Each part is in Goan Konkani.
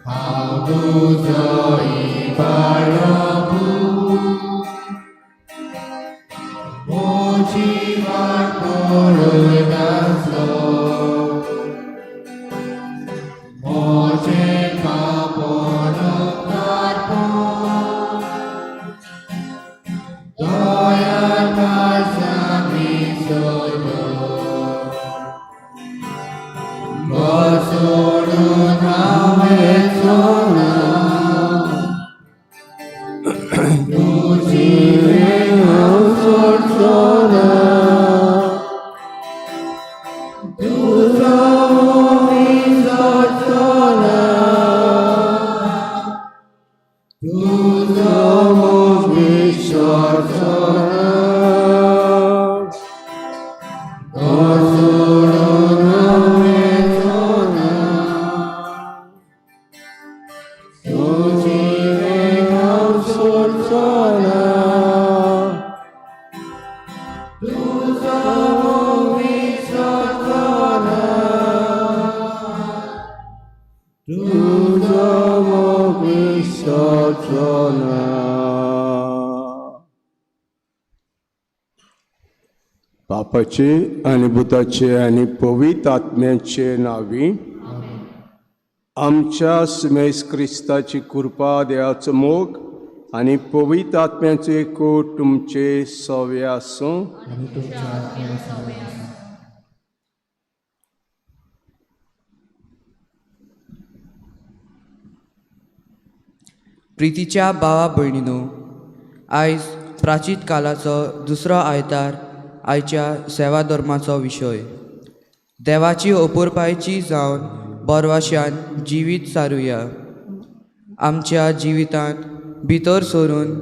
हांव तुजो इबाडो पूत म्हजी वाट पळयनासलो म्हजें पापण उगडारपण दयान काळजांनी सोदो घसडून हांवें चोना तुजी हांव सोडचो ना तुजो विसरचो ना तुजो मोग विसरचो ना घसडून हांवें चोना तुजी हांव सोडचो ना तुजो मोग विसरचो ना तुजो मोग विसरचो ना. बापाचे आनी पुताचे आनी पवित्र आत्म्याचे नांवी आमच्या सुमेस क्रिस्ताची कृपा, देवाचो मोग आनी पवित्र आत्म्याचो एकवट तुमचे सवे आसूं. आनी तुमच्या आत्म्या सवें आसूं. प्रितीच्या भावा भयणीनो, आयज प्राचीत कालाचो दुसरो आयतार. आयच्या सेवा धर्माचो विशय देवाची अपुरबायेची जावन बोरवाशान जिवीत सारुया. आमच्या जिवितांत भितर सरून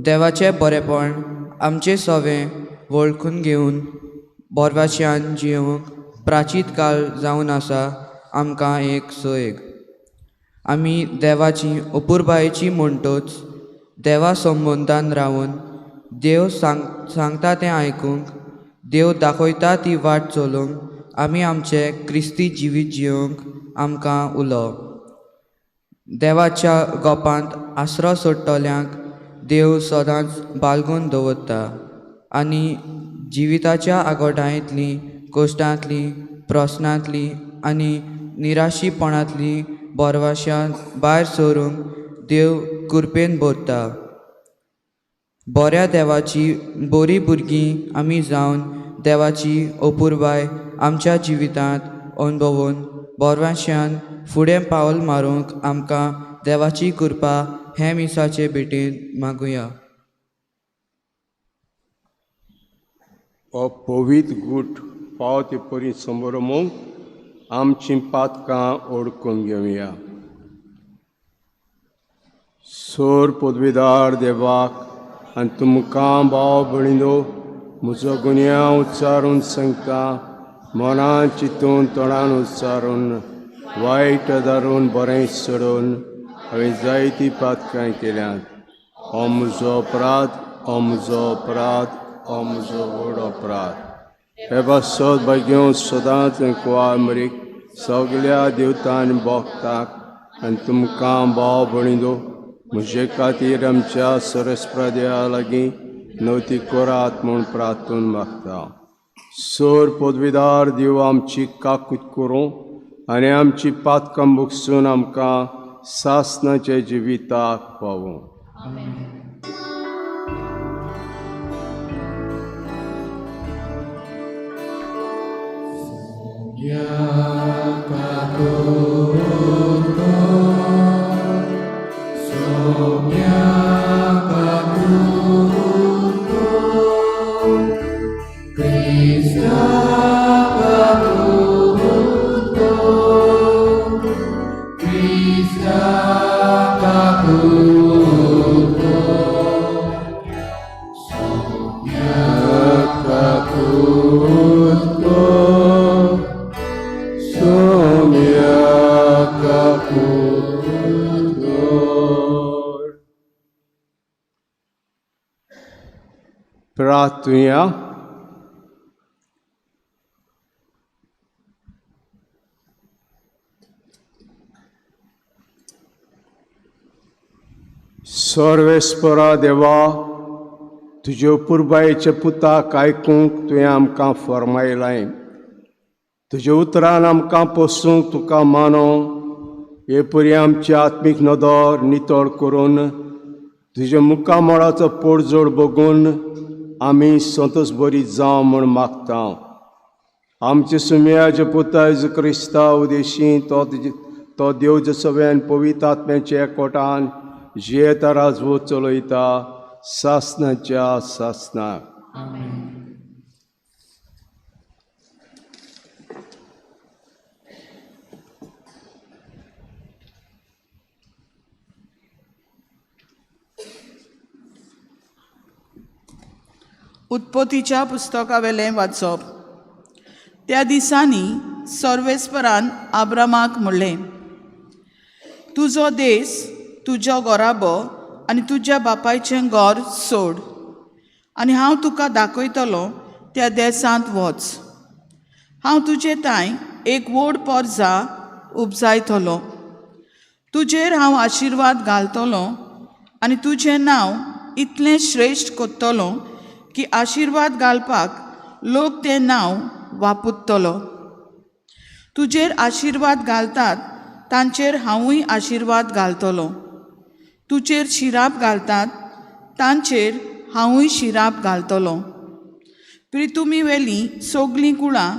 देवाचें बरेपण आमचें सवें वळखून घेवन बोरवाशान जियोंक प्राचीत काल जावन आसा आमकां एक सयग. आमी देवाची अपुरबायेची म्हणटच देवा संबंदान रावन देव सांगता तें आयकूंक, देव दाखयता ती वाट चलोवंक, आमी आमचें क्रिस्ती जिवीत जियोंक आमकां उलो. देवाच्या गोपांत आसरो सोडटल्यांक देव सदांच बालगून दवरता आनी जिविताच्या आगोटांतली, कश्टांतली, प्रस्नांतली आनी निराशीपणांतली बोरवाशान भायर सरूंक देव कृपेन भरता. बऱ्या देवाची बरीं भुरगीं आमी जावन देवाची अपुरबाय आमच्या जिवितांत अणभवून बोरवाशान फुडें पावल मारूंक आमकां देवाची कृपा हे मिसाचे भेटेन मागुया. हो पवित्र गूट फावो ते परी समोरमूंक आमचीं पातकां ओडकून घेवया. सोर पदवीदार देवाक आनी तुमकां भाव भयणीनो म्हजो गुन्यांव उच्चारून सांगता, मनान चिंतून तोंडान उच्चारून वायट धरून बरें सोडून हांवें जायतीं पातकां केल्यांत. हो म्हजो अपराध, हो म्हजो अपराध, हो म्हजो व्हड अपराध. हे पासत भाग्यो सदांच कुवार मरीक सगल्या देवतान भोगताक आनी तुमकां भाव भयणीनो म्हजे खातीर आमच्या सरस्प्रदेवा लागीं नवती करात म्हूण प्रार्थून मागता. सोर पदवीदार देव आमची काकूत करूं आनी आमची पातकां भोगसून आमकां सासणाच्या जिविताक पावूं. प्रार्थुया. सर्वेस्परा देवा, तुज्यो पुरबायेच्या पुताक आयकूंक तुवें आमकां फर्मायलाय. तुज्या उतरान आमकां पोसूंक तुका मानो हे परी आमची आत्मीक नदर नितळ करून तुज्या मुखामळाचो पोडजोड बगून आमी संतोस बरी जावं म्हूण मागता. आमचे सुमयाचे पुता जेजू क्रिस्ता उदेशी तो तो देव सगळ्यान पवित्र आत्म्याच्या एकवटान जियेता राजवत चलयता सासनाच्या सासनाक. उत्पत्तीच्या पुस्तकावेलें वाचप. त्या दिसांनी सर्वेस्परान आब्रामाक म्हणलें, तुजो देस, तुजो गोराबो आनी तुज्या बापायचें घर सोड आनी हांव तुका दाखयतलो त्या देसांत वच. हांव तुजे तांय एक व्हड पोरजा उपजायतलो, तुजेर हांव आशिर्वाद घालतलो आनी तुजें नांव इतलें श्रेश्ठ करतलो की आशिर्वाद घालपाक लोक तें नांव वापरतलो. तुजेर आशिर्वाद घालतात तांचेर हांवूय आशिर्वाद घालतलो, तुजेर शिराप घालतात तांचेर हांवूय शिराप घालतलो. प्रितुमी वेली सगलीं कुळां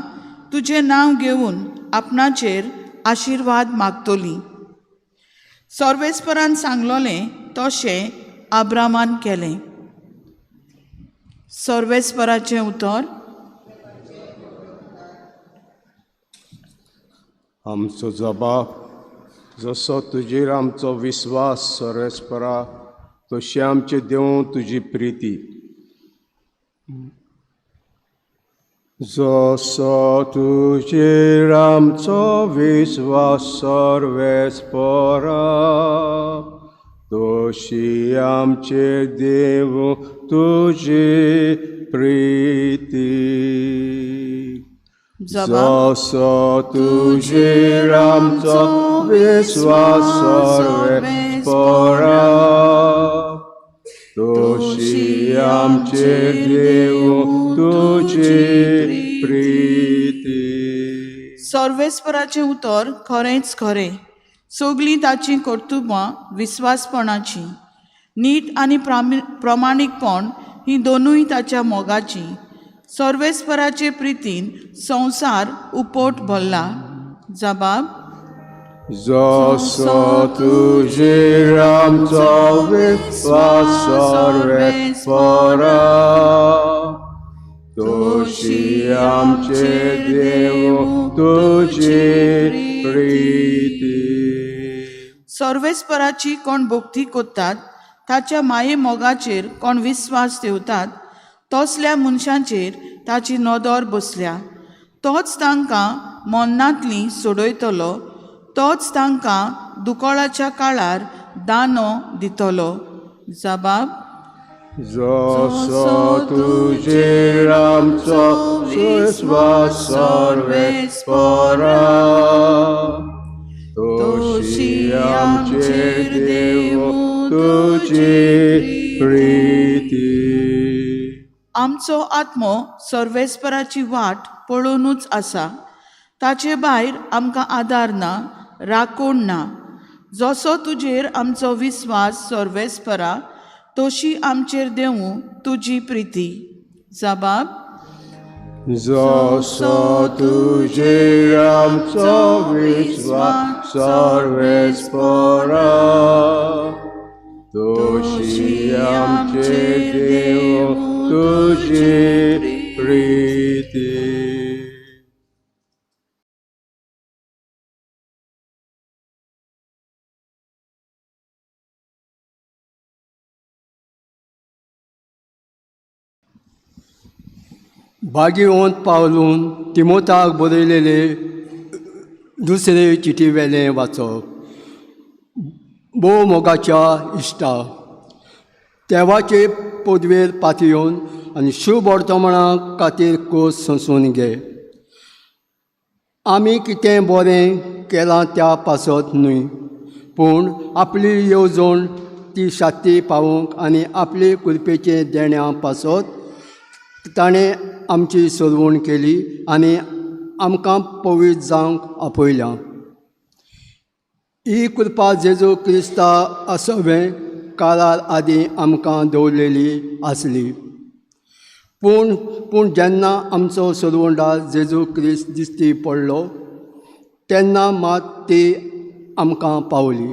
तुजें नांव घेवन आपणाचेर आशिर्वाद मागतलीं. सर्वेस्परान सांगलोलें तशें आब्रामान केलें. सर्वेस्पराचें उतर. आमचो जबाब जसो तुजेर आमचो विस्वास सर्वेस्परा तशी आमचे देव तुजी प्रिती. जसो तुजेर आमचो विस्वास सर्वेस्परा तशी आमचे देव तुजी प्रिती. जसो तुजेर आमचो विस्वास सर्वेस्परा तशी आमचे देव तुजी प्रिती. सर्वेस्पराचें उतर खरेंच खरें, सगलीं ताचीं कर्तुबां विस्वासपणाचीं. नीट आनी प्रमाणीकपण हीं दोनूय ताच्या मोगाचीं. सर्वेस्पराचे प्रितीन संवसार उपोट भरला. जबाब. जसो तुजेर आमचो विस्वास सर्वेस्परा तशी आमचे देव तुजी प्रिती. सर्वेस्पराची कोण भक्ती करतात, ताच्या माये मोगाचेर कोण विस्वास ठेवतात, तसल्या मनशांचेर ताची नदर बसल्या. तोच तांकां मन्नांतली सोडयतलो, तोच तांकां दुकळाच्या काळार दानो दितलो. जबाब. जसो तुजेर आमचो विस्वास सर्वेस्परा तशी आमचे देव तुजी प्रिती. आमचो आत्मो सर्वेस्पराची वाट पळोवनूच आसा, ताचे भायर आमकां आदार ना, राखण ना. जसो तुजेर आमचो विस्वास सर्वेस्परा तशी आमचेर देवूं तुजी प्रिती. जबाब. जसो तुजेर आमचो विस्वास सर्वेस्परा तशी आमचे देव तुजी प्रिती. भाग्यवंत पावलून तिमोताक बरयलेले दुसरे चिटी वेलें वाचप. भोव मोगाच्या इश्टा, देवाचे पदवेर पातयेवन आनी शुभ वर्तमाना खातीर कोस सोंसून घे. आमी कितें बरें केलां त्या पासत न्हय, पूण आपली येवजण ती शाती पावोवंक आनी आपले कृपेचे देण्या पासत ताणें आमची सोदवण केली आनी आमकां पवित्र जावंक आपयल्या. ही कृपा जेजू क्रिस्ता आसवें काळार आदीं आमकां दवरलेली आसली, पूण पूण जेन्ना आमचो सोदवणदार जेजू क्रिस्त दिश्टी पडलो तेन्ना मात ती आमकां पावली.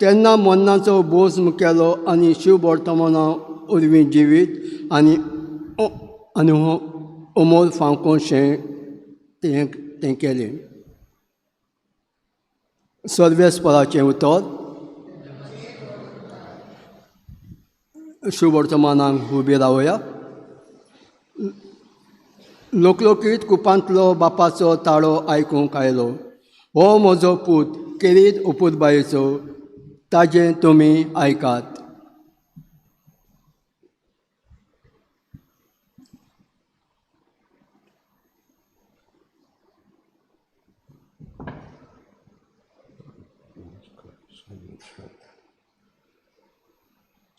तेन्ना मरणाचो बोस केलो आनी शिव वर्तमाना वरवीं जिवीत आनी आनी अमोल फावकोशें तें तें केलें. सर्वेस्पराचें उतर. शुवर्तमानाक उबी रावया. लोकलोकीत कुपांतलो बापाचो ताळो आयकूंक आयलो, हो म्हजो पूत केरीत अपुरबायेचो, ताजें तुमी आयकात.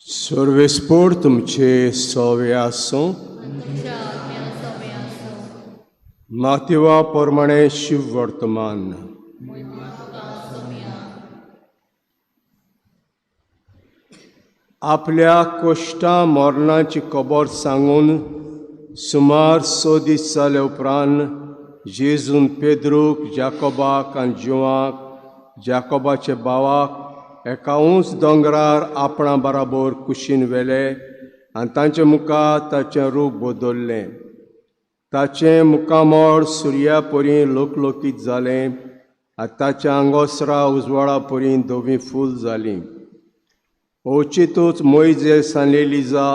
सर्वेस्पोर तुमचे सवे आसूं. मातेवा प्रमाणे शिव वर्तमान. आपल्या कोश्टा मरणाची खबर सांगून सुमार 6 दीस जाले उपरांत जेजून पेद्रूक, जाकोबाक आनी जुवाक, जाकोबाचे भावाक एका उंच दोंगरार आपणा बराबर कुशीन व्हेले आनी तांचे मुखार ताचें रूप बदल्लें. ताचें मुखामळ सुर्या परी लोकलोकीत जालें आनी ताच्या आंगोसरा उजवाडा परी धवीं फूल जालीं. अवचितूच मोयजेस आनी एलिजा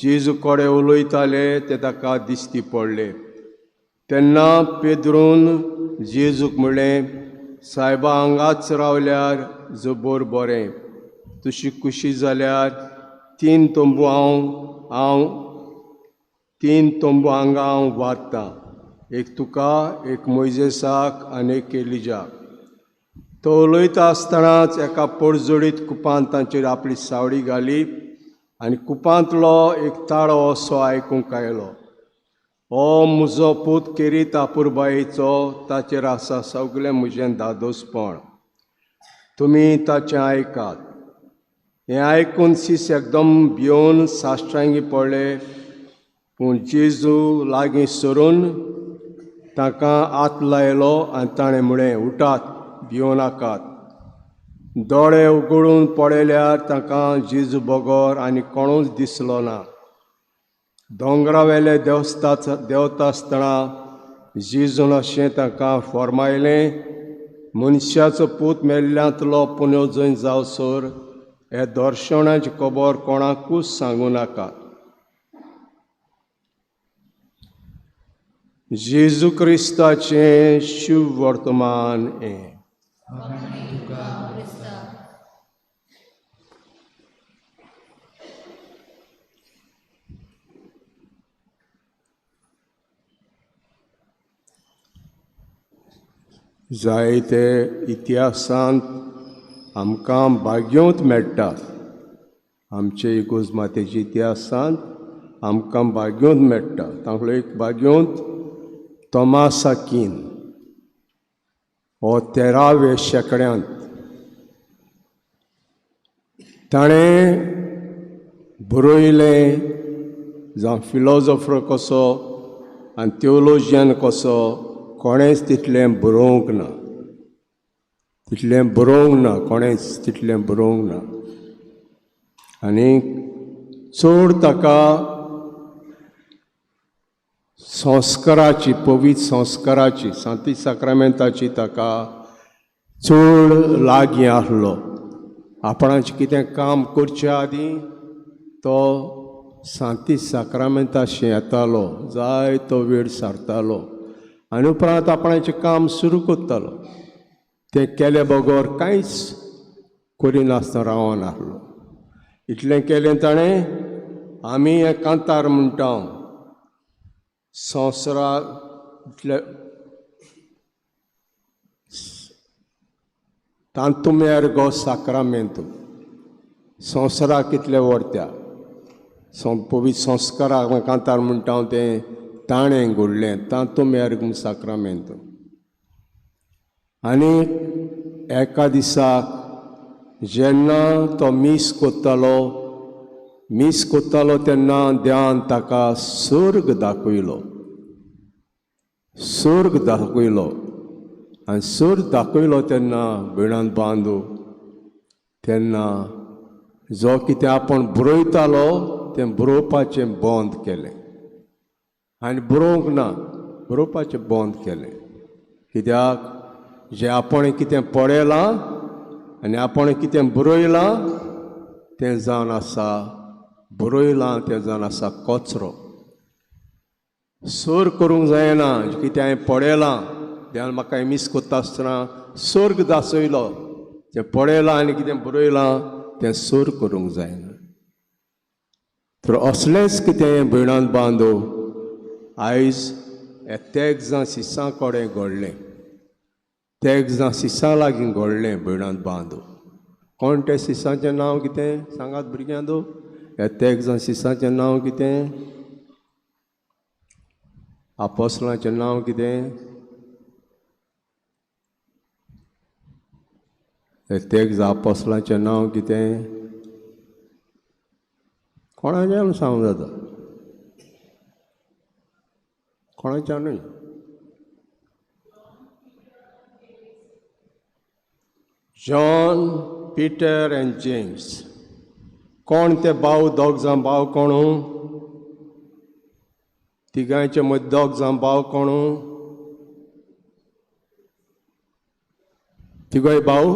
जेजू कडेन उलयताले ते ताका दिश्टी पडले. तेन्ना पेद्रून जेजूक म्हणलें, सायबा हांगाच रावल्यार जबर बरें, तुशी खुशी जाल्यार 3 तंबू हांव 3 तंबू हांगा हांव वारतां, एक तुका, एक मोयजेसाक आनी एक एलिजाक. तो उलयता आसतनाच एका पोरजोडीत कुपान तांचेर आपली सावळी घाली आनी कुपांतलो एक ताळो असो आयकूंक आयलो, हो म्हजो पूत केरीत अपुरबायेचो, ताचेर आसा सगळें म्हजें दादोसपण, तुमी ताचें आयकात. हें आयकून शीस एकदम भिवन साश्टांगी पडले, पूण जेजू लागीं सरून तांकां हात लायलो आनी ताणें म्हणलें, उठात, भिवो नाकात. दोळे उगडून पळयल्यार तांकां जेजू बगर आनी कोणूच दिसलो ना. दोंगरावेले देंवता आसतना जेजून अशें तांकां फर्मायलें, मनशाचो पूत मेल्ल्यांतलो पुनर्जन जावसर हे दर्शनाची खबर कोणाकूच सांगूं नाका. जेजू क्रिस्ताचें शिव वर्तमान हें. जायते इतिहासांत आमकां भाग्योंत मेळटा, आमचे इगोज मातेच्या इतिहासांत आमकां भाग्योंत मेळटा. तांतलो एक भाग्योंत तोमास आकीन हो 13व्या शेंकड्यांत ताणें बरयलें, जावं फिलोजोफर कसो आनी थियोलॉजियन कसो कोणेंच तितलें बरोवंक ना, तितलें बरोवंक ना, कोणेंच तितलें बरोवंक ना. आनी चड ताका संस्काराची, पवित्र संस्काराची, सांती साक्रामेंताची ताका चड लागीं आसलो. आपणाचें कितें काम करचे आदीं तो सांती साक्रामेंताशी येतालो, जाय तो वेळ सारतालो आनी उपरांत आपणाचें काम सुरू करतालो. तें केले बगर कांयच करिनासतना रावनासलो. इतलें केलें ताणें. आमी हें कांतार म्हणटा, संवसारांतले तांतुमेर गो साक्रामेंत, संवसाराक कितले व्हरत्या पवित्र संस्काराक कांतार म्हणटा हांव तें ताणें घडलें तातूंत मेरगम साक्रामेंत. आनी एका दिसाक जेन्ना तो मीस कोत्तालो, मीस कोत्तालो तेन्ना देवान ताका सर्ग दाखयलो, सर्ग दाखयलो. आनी सर्ग दाखयलो तेन्ना भयणान बांदू तेन्ना जो कितें आपूण बरयतालो तें बरोवपाचें बंद केलें आनी बरोवंक ना, बरोवपाचें बंद केलें. कित्याक जें आपूण कितें पळयलां आनी आपूण कितें बरयलां तें जावन आसा, बरयलां तें जावन आसा कचरो. सोर करूंक जायना कितें हांवें पळयलां, देवान म्हाका मीस कोत्ता आसतना सोर्ग दासयलो, तें पळयलां आनी कितें बरयलां तें सोर करूंक जायना. तर असलेंच कितें भयणान बांदो आयज हे तेग सिसां कडेन घडलें, तेग सिसां लागीं घडलें भयणान बांदो. कोण ते सिसांचें नांव कितें सांगात भुरग्यां दो? ह्या तेग सिसांचें नांव कितें? आपोसलाचें नांव कितें? हे तेग आपोसलाचें नांव कितें? कोणाच्यान सांगूंक जाता, कोणाच्यानूय. John, Peter and James. कोण ते भाव? दोग जाण भाव कोण? तिगांयचे मदीं दोग जाण भाव कोण? तिगय भाव?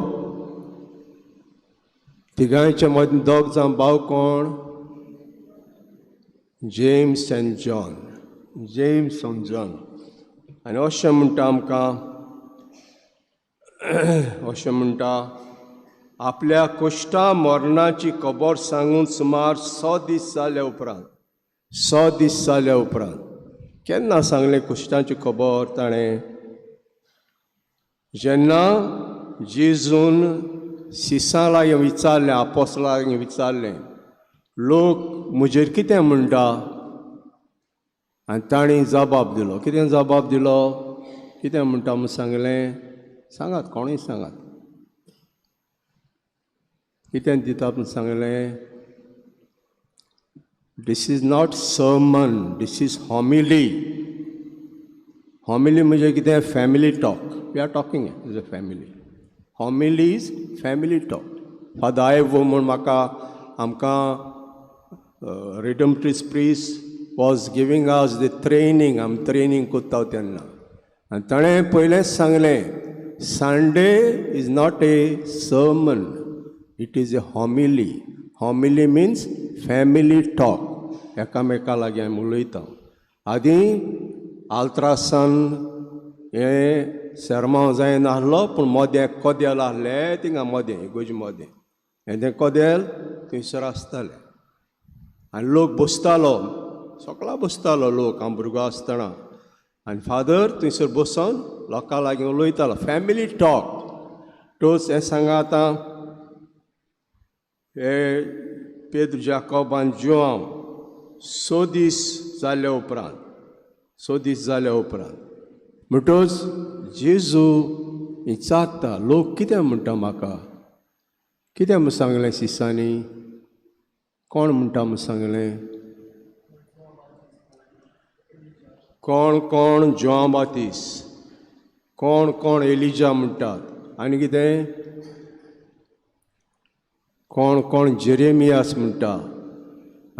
तिगांयचे मदीं दोग जाण भाव कोण? James and John, James and John. आनी अशें म्हणटा आमकां, अशें म्हणटा आपल्या कुश्टा मरणाची खबर सांगून सुमार 100 दीस जाल्या उपरांत, 100 दीस जाल्या उपरांत केन्ना सांगलें कुश्टांची खबर ताणें? जेन्ना जेजून सिसां लागीं विचारलें, आपोसलां लागीं विचारलें, लोक म्हजेर कितें म्हणटा? आनी तांणी जबाब दिलो. कितें जबाब दिलो? कितें म्हणटा म्हूण सांगलें? सांगात, कोणूय सांगात, कितें दिता म्हूण सांगलें? This is not sermon, this is homily. Homily म्हणजे कितें? Family talk. We are talking as a family. Homily is family talk. Father Ivo म्हूण म्हाका आमकां Redemptorist priest was giving us the training. आमी ट्रेनींग कोत्ता तेन्ना आनी ताणें पयलेंच सांगलें, Sunday is not a sermon, it is a homily. Homily means family talk. एकामेका लागीं आमी उलयता. आदीं आल्त्रासान हें सेरमांव जायनासलो, पूण मदें कदेल आहलें थिंगा, मदें इगोर्जी मदें हें तें कदेल थंयसर आसतालें आनी लोक बसतालो, सगळो बसतालो लोक हांव भुरगो आसतना. आनी फादर थंयसर बसोन लोकां लागीं उलयतालो, फॅमिली टॉक. तोच हें सांगा आतां हे पेद्र जाकोब आनी जुआंव 100 दीस जाल्या उपरांत, 100 दीस जाल्या उपरांत म्हणटच जेजू विचारता, लोक कितें म्हणटा म्हाका? कितें म्हूण सांगलें सिसांनी? कोण म्हणटा म्हूण सांगलें? कोण कोण जुआंव बातीस, कोण कोण एलिजा म्हणटात, आनी कितें कोण कोण जेरेमियास म्हणटा,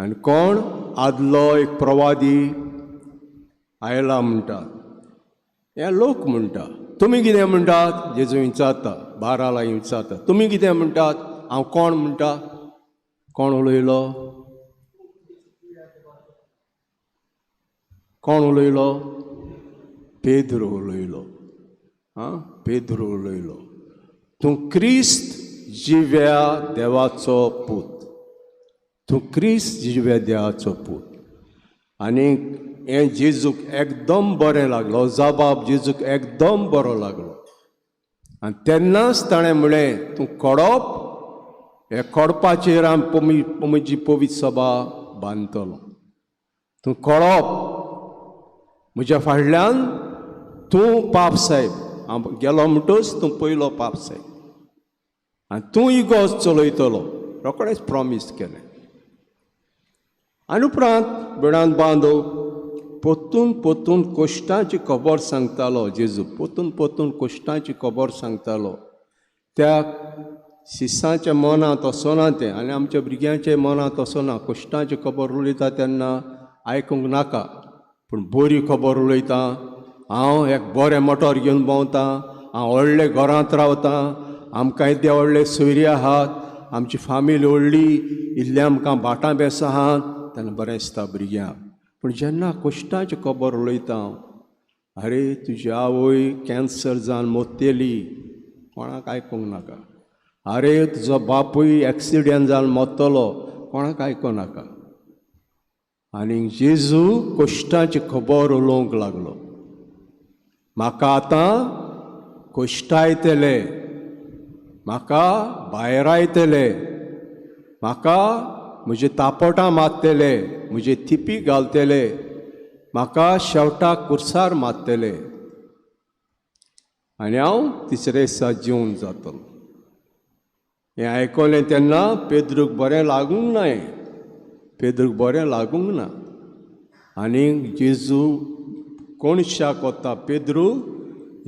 आनी कोण आदलो एक प्रवादी आयला म्हणटात. हे लोक म्हणटा. तुमी कितें म्हणटात? जेजू विचारता, 12 लागीं विचारता, तुमी कितें म्हणटात? हांव कोण म्हणटा? कोण उलयलो? कोण उलयलो? पेद्रो उलयलो. आं, पेद्रो उलयलो, तूं क्रिस्त जिव्या देवाचो पूत, तूं क्रिस्त जिव्या देवाचो पूत. आनी हें जेजूक एकदम बरें लागलो, जबाब जेजूक एकदम बरो लागलो. आनी तेन्नाच ताणें म्हणलें, तूं कडप हे कोडपाचेर हांव म्हजी पवित्र सभा बांदतलो. तूं कोळप म्हज्या फाटल्यान, तूं पाप साहेब, हांव गेलो म्हणटच तूं पयलो पाप साहेब आनी तूं इगोर्ज चलयतलो. रोखडेंच प्रोमीस केलें. आनी उपरांत बिणान बांदो पोतून पोतून कोश्टांची खबर सांगतालो जेजू, पोतून पोतून कोश्टांची खबर सांगतालो. त्या शिसांच्या मनांत वचना तें आनी आमच्या भुरग्यांच्या मनांत वचना. कोश्टांची खबर उलयता तेन्ना आयकूंक नाका, पूण बरी खबर उलयता. हांव एक बरें मोटोर घेवन भोंवतां, हांव व्हडले घरांत रावतां, आमकां येदे व्हडले सोयरी आहात, आमची फामील व्हडली, इल्लें आमकां भाटां बेसां आहात, तेन्ना बरें दिसता भुरग्यांक. पूण जेन्ना कोश्टांची खबर उलयता, आरे तुजी आवय कॅन्सर जावन मोत्तेली, कोणाक आयकूंक नाका. आरे तुजो बापूय एक्सिडंट जावन मोत्तलो, कोणाक आयकूंक नाका. आनी जेजू कोश्टांची खबर उलोवंक लागलो. म्हाका आतां कोश्टायतले, म्हाका भायरायतले, म्हाका म्हजे तापोटां मारतले, म्हजे थिपी घालतले, म्हाका शेवटाक कुर्सार मारतले आनी हांव तिसरे दिसा जिवन जातलो. हें आयकलें तेन्ना पेद्रूक बरें लागूंक ना, हें पेद्रूक बरें लागूंक ना. आनी जेजू कोणशाक वता, पेद्रू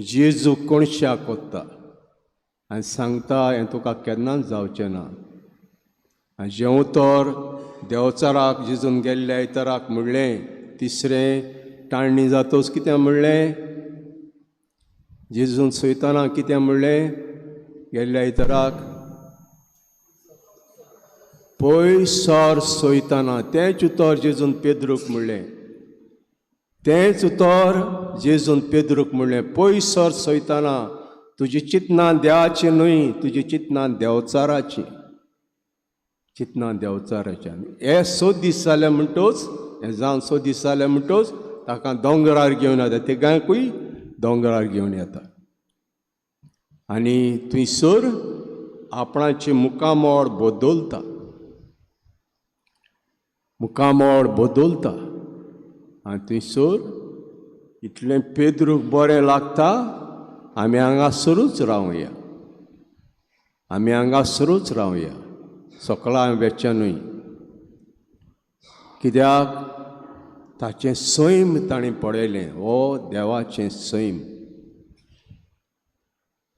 जेजू कोणशाक वता आनी सांगता, हें तुका केन्नाच जावचें ना. आनी जेवं तर देवचाराक जेजून गेल्ल्या आयताराक म्हणलें, तिसरें टाळणी जातोच कितें म्हणलें, जेजून सयतना कितें म्हणलें गेल्ल्या आयताराक, पय सर सोयतना. तेंच उतर जेजून पेद्रूक म्हणलें, तेंच उतर जेजून पेद्रूक म्हणलें, पय सर सोयतना, तुजी चिंतनां देवाची न्हय, तुजी चिंतनां देवचाराची, चिंतनां देवचाराची. हे 6 दीस जाले म्हणटोच, हें जावन 6 दीस जाले म्हणटोच ताका दोंगरार घेवन येता, तिगांकूय दोंगरार घेवन येता. आनी थंयसर आपणाचें मुखामळ बदलता, मुखामळ बदलता. आनी थंयसर इतलें पेद्रूक बरें लागता, आमी हांगासरूच रावया, आमी हांगासरूच रावया, सकला वेचें न्हय. कित्याक ताचें सैम ताणें पळयलें, हो देवाचें सैम.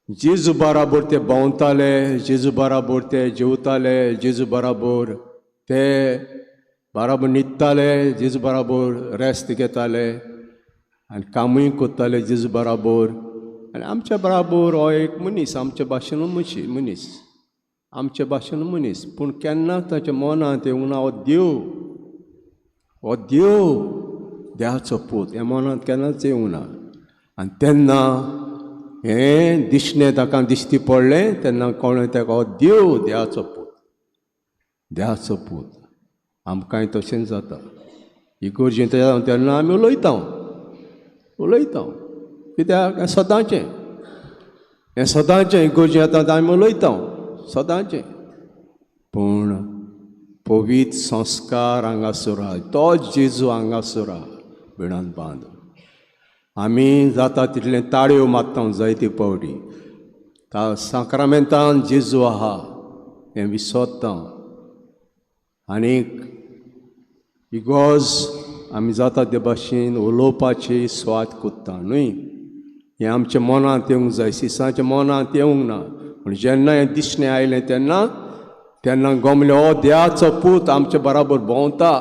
जेजू बराबर ते भोंवताले, जेजू बराबर ते जेवताले, जेजू बराबर ते बराबर न्हिदताले, जेजू बराबर रेस्ट घेताले आनी कामूय करताले जेजू बराबर. आनी आमच्या बराबर हो एक मनीस, आमच्या भाशेन मनीस, आमच्या भाशेन मनीस, पूण केन्ना ताच्या मनांत येवंक ना हो देव, हो देव देवाचो पूत, हें मनांत केन्नाच येवंक ना. आनी तेन्ना हें दिसणें ताका दिश्टी पडलें, तेन्ना कळ्ळें ताका हो देव, देवाचो पूत, देवाचो पूत. आमकांय तशेंच जाता. इगोर्जेंत तेन्ना आमी उलयता, उलयता, कित्याक हें सदांचें, हें सदांचें इगोर्जेंत येता आमी उलयता सदांचें. पूण पवित्र संस्कार हांगासर आहा, तो जेजू हांगासर आहा बिणान बांद. आमी जाता तितलें ताळयो मारता जायते पावटी, साक्रामेंतान जेजू आहा हें विसरता. आनीक इगोर्ज आमी जाता ते भाशेन उलोवपाची स्वाद कोत्ता न्हय, हें आमच्या मनांत येवंक जाय, शिसांच्या मनांत येवंक ना. पूण जेन्ना हें दिसणें आयलें तेन्ना तेन्ना गमलें, हो देवाचो पूत आमच्या बराबर भोंवता,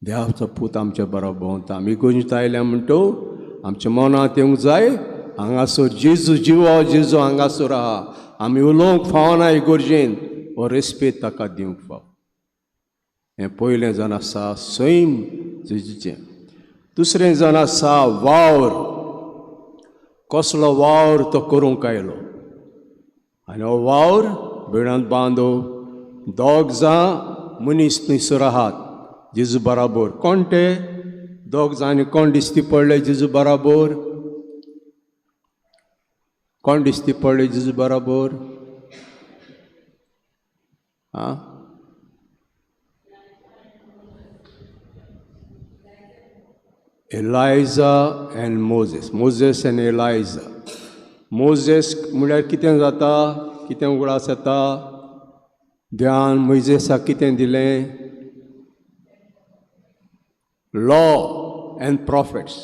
देवाचो पूत आमच्या बराबर भोंवता. आमी इगोर्जेंत आयल्या म्हणटो आमच्या मनांत येवंक जाय, हांगासर जेजू जिवो, जेजू हांगासर आहा, आमी उलोवंक फावना इगोर्जेन, हो रेस्पेद ताका दिवंक फाव. हें पयलें जावन आसा सैम जेजूचें. दुसरें जावन आसा वावर, कसलो वावर तो करूंक आयलो. आनी हो वावर बिणांत बांदो दोग जाण मनीस थंयसर आहात जेजू बराबर. कोण ते दोग जाण? कोण दिश्टी पडले जेजू बराबर? कोण दिश्टी पडले जेजू बराबर? आं, Elijah and Moses, Moses and Elijah. Moses म्हणल्यार कितें जाता, कितें उगडास येता? देवान मोयजेसाक कितें दिलें? Law and prophets.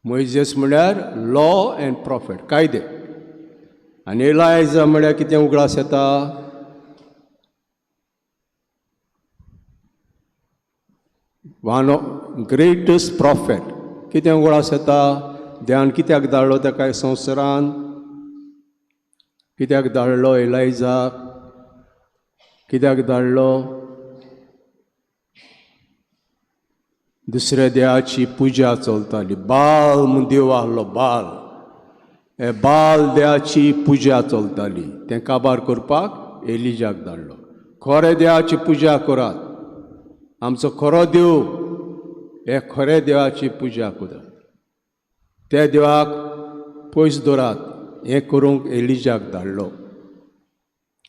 Moises म्हणल्यार लॉ एंड प्रॉफेट, कायदे. आनी एलायजा म्हणल्यार कितें उगडास येता? One of greatest prophet. कितें उगडास येता? देवान कित्याक धाडलो ताका संवसारान? कित्याक धाडलो एलायजाक? कित्याक धाडलो? दुसऱ्या देवाची पुजा चलताली, बाल म्हूण देव आहलो, बाल, हे बाल देवाची पुजा चलताली, तें काबार करपाक एलिजाक धाडलो. खरे देवाची पुजा करात, आमचो खरो देव, हे खरे देवाची पुजा करात, त्या देवाक पयस दवरात, हें करूंक एलिजाक धाडलो.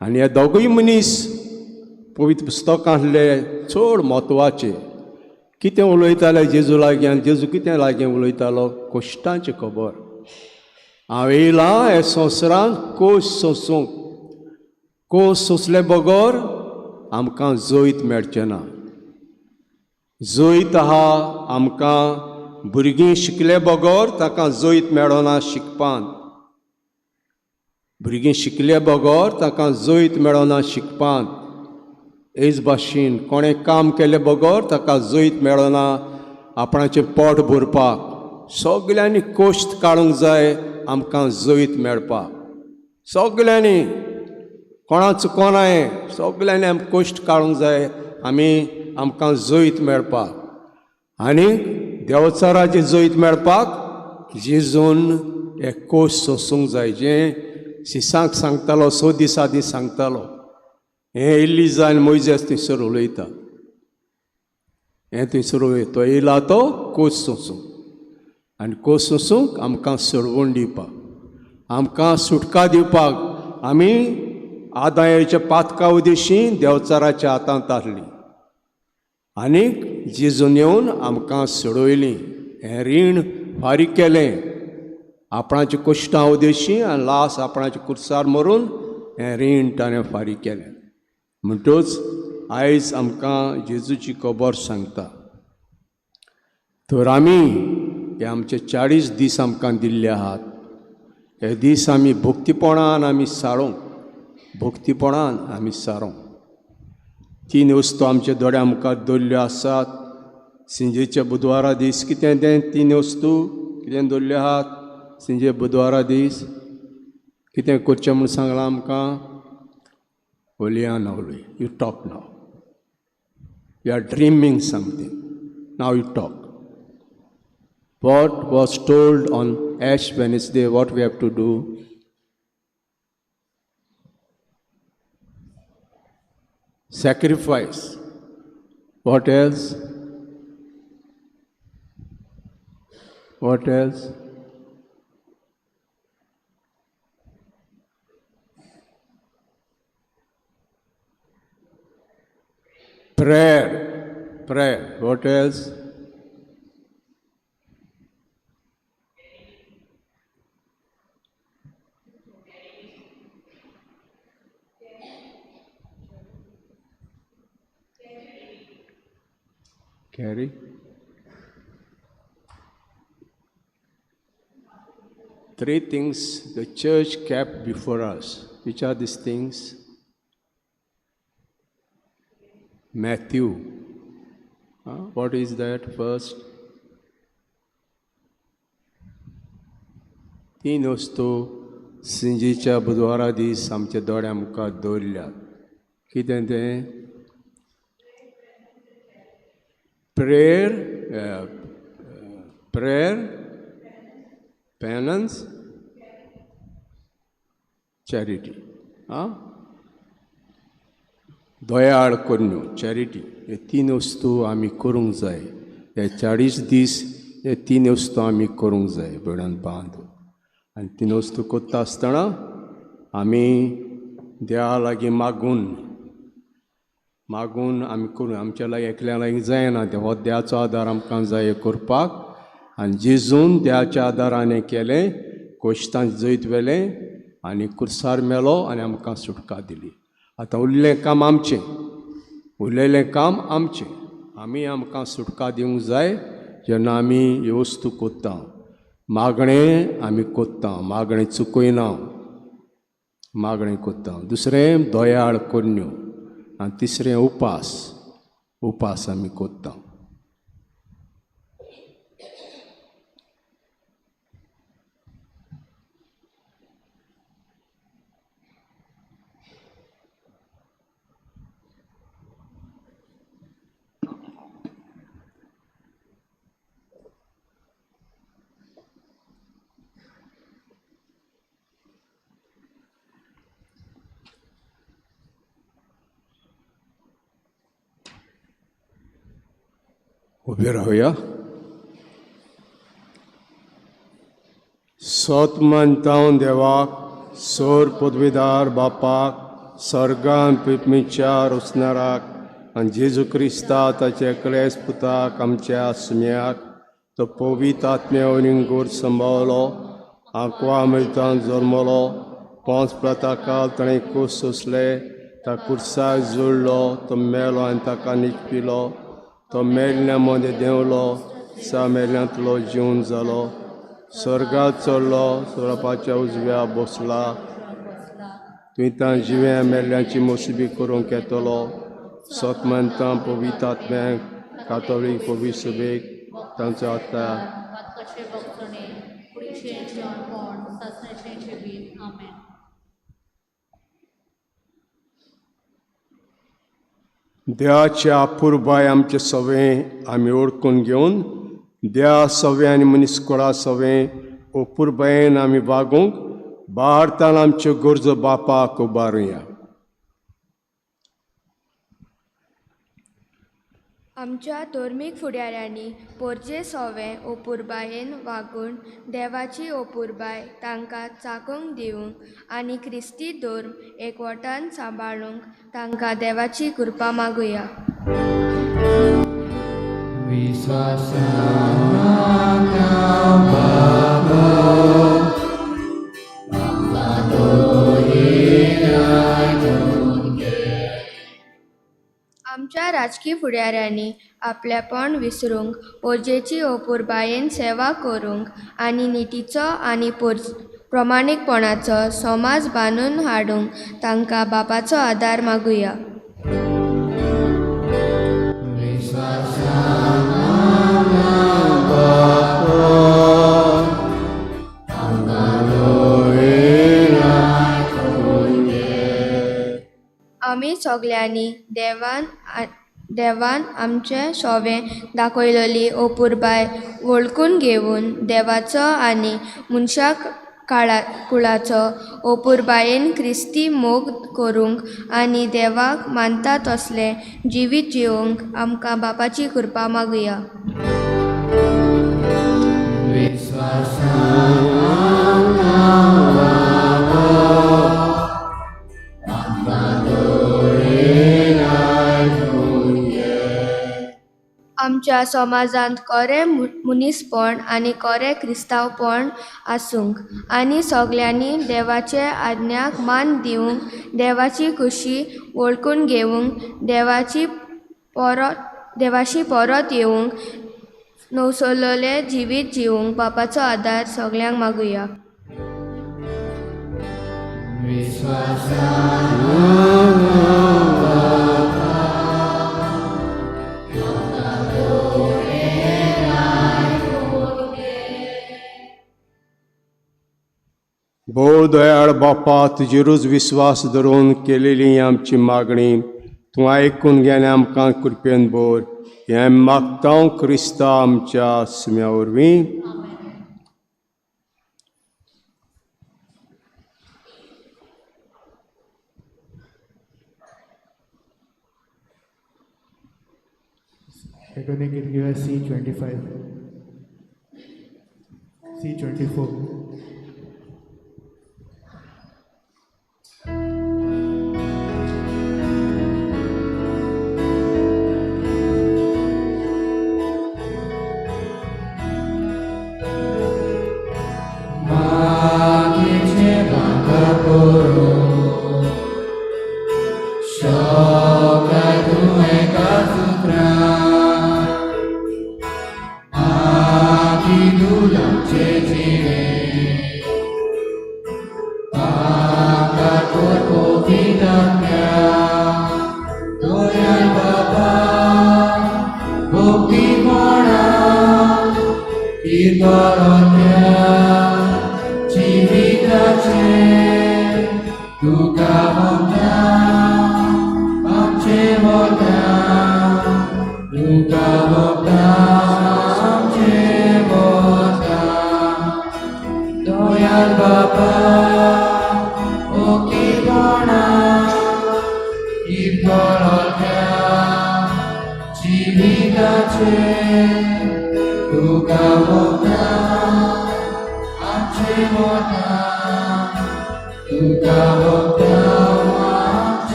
आनी हे दोगूय मनीस पवित्र पुस्तकांतले चड म्हत्वाचे. कितें उलयताले जेजू लागीं आनी जेजू कितें लागीं उलयतालो? कश्टांची खबर. हांव येयलां हे संवसारांत कोश सोंसूंक, कोश सोंसले बगर आमकां जैत मेळचें ना. जैत आहा आमकां भुरगीं शिकले बगर ताका जैत मेळना शिकपान, भुरगीं शिकले बगर ताका जैत मेळना शिकपान. हेच भाशेन कोणें काम केले बगर ताका जैत मेळना आपणाचें पोट भरपाक. सगल्यांनी कश्ट काडूंक जाय आमकां जैत मेळपाक, सगल्यांनी, कोणा चुकोना हें, सगल्यांनी आमकां कश्ट काडूंक जाय आमी आमकां जैत मेळपाक. आनी देवचाराचें जैत मेळपाक जेजून एक कश्ट सोंसूंक जाय, जें शिसांक सांगतालो 6 दीस आदीं सांगतालो. हें एलिजा आनी मोयजेस थंयसर उलयता, हें थंयसर उलयता, तो येयला तो कोश सोंसूंक, आनी कोश सोंसूंक आमकां सोडवण दिवपाक, आमकां सुटका दिवपाक. आमी आदायाच्या पातका उदेशी देवचाराच्या हातांत आसली आनीक जेजून येवन आमकां सोडयली, हें रीण फारीक केलें आपणाच्या कश्टां उदेशी आनी लास आपणाच्या कुर्सार मरून हें रीण ताणें फारीक केलें. म्हणटच आयज आमकां जेजूची खबर सांगता. तर आमी हे आमचे 40 दीस आमकां दिल्ले आहात, हे दीस आमी भक्तीपणान आमी सारोंक, भक्तीपणान आमी सारोंक. 3 वस्तू आमच्या दोळ्या मुखार दवरल्यो आसात. सिंजेच्या बुधवारा दीस कितें तें 3 वस्तू कितें दवरल्यो आहात? सिंजे बुधवारा दीस कितें करचें म्हूण सांगलां आमकां? उलया ना उलय, you talk now, you are dreaming something, now you talk. What was told on Ash Wednesday, what we have to do? Sacrifice. What else? What else? Prayer. Prayer. What else? Carry. 3 things the church kept before us. Which are these things? Matthew. What is that first? 3 वस्तू सिंजीच्या बुधवारा दीस आमच्या दोळ्या मुखार दवरल्यात. कितें तें? Prayer, prayer, penance, charity. आं, दयाळ करण्यो, चॅरिटी. हे 3 वस्तू आमी करूंक जाय. हे 40 दीस हे 3 वस्तू आमी करूंक जाय भयणान बांद. आनी 3 वस्तू करता आसतना आमी देवा लागीं मागून मागून आमी करूं. आमच्या लागीं एकल्या लागीं जायना तें, हो देवाचो आदार आमकां जाय करपाक. आनी जेजून देवाच्या आदारान हें केलें, कोश्तान जैत व्हेलें आनी कुर्सार मेलो आनी आमकां सुटका दिली. आतां उरलें काम आमचें, उरलेलें काम आमचें. आमी आमकां सुटका दिवंक जाय जेन्ना आमी ह्यो वस्तू कोत्ता. मागणें आमी कोत्ता, मागणें चुकयना, मागणें कोत्ता. दुसरें दयाळ करण्यो आनी तिसरें उपास, उपास आमी कोत्ता. उबे रावया. सत मानता देवाक, सोर पदवीदार बापाक, सर्गान पिपमीच्या रोसणाराक आनी जेजू क्रिस्ता ताचे एकलेच पुताक आमच्या सुम्याक, तो पवित्र आत्म्या वरवीं गोर सांबाळलो, आंकवा मिळतान जल्मलो, 5 प्लाताकाल ताणें कोस सोंसले, ता कुर्साक जोडलो, तो मेलो आनी ताका निपपिलो, तो मेल्ल्या मदें देंवलो, सा मेल्ल्यांतलो जीवन जालो, स्वर्गात चडलो, सोरापाच्या उजव्या बसला, तुवें तां जिव्या मेल्ल्यांची मोसबी करूंक येतलो. सत मानता पवित्र आत्म्याक, कातोलीक पवित्र सभेक, तांचो आतां देवाच्या अपुरबाय आमचे सवें आमी ओळखून घेवन देवा सवें आनी मनीसकुळा सवें अपुरबायेन आमी वागूंक भारतान आमच्यो गरजो बापाक उबारुया. आमच्या धर्मीक फुडाऱ्यांनी पोरजे सोवें अपुरबायेन वागून देवाची अपुरबाय तांकां चाकूंक दिवंक आनी क्रिस्ती धर्म एकवटान सांबाळूंक तांकां देवाची कृपा मागुया. आमच्या राजकी फुडाऱ्यांनी आपलेपण विसरूंक पोरजेची अपुरबायेन सेवा करूंक आनी नितीचो आनी प्रमाणीकपणाचो समाज बांदून हाडूंक तांकां बापाचो आदार मागुया. आमी सगल्यांनी देवान आमचे सोवें दाखयलेली अपुरबाय वळखून घेवन देवाचो आनी मनशा कुळाचो अपुरबायेन क्रिस्ती मोग करूंक आनी देवाक मानता तसलें जिवीत जिवंक आमकां बापाची कृपा मागुया. आमच्या समाजांत कोरें मनीसपण आनी कोरें क्रिस्तांवपण आसूंक आनी सगल्यांनी देवाचे आज्ञाक मान दिवंक, देवाची खुशी वळखून घेवंक, देवाशी परत येवंक, नवसलेलें जिवीत जिवंक बापाचो आदार सगल्यांक मागुया. भोव दयाळ बापा, तुजेरूच विस्वास धरून केलेली आमची मागणी तूं आयकून घेवन आमकां कृपेन भर. हें मागता क्रिस्ता आमच्या सुम्या वरवीं. Recording it gives C25, C24.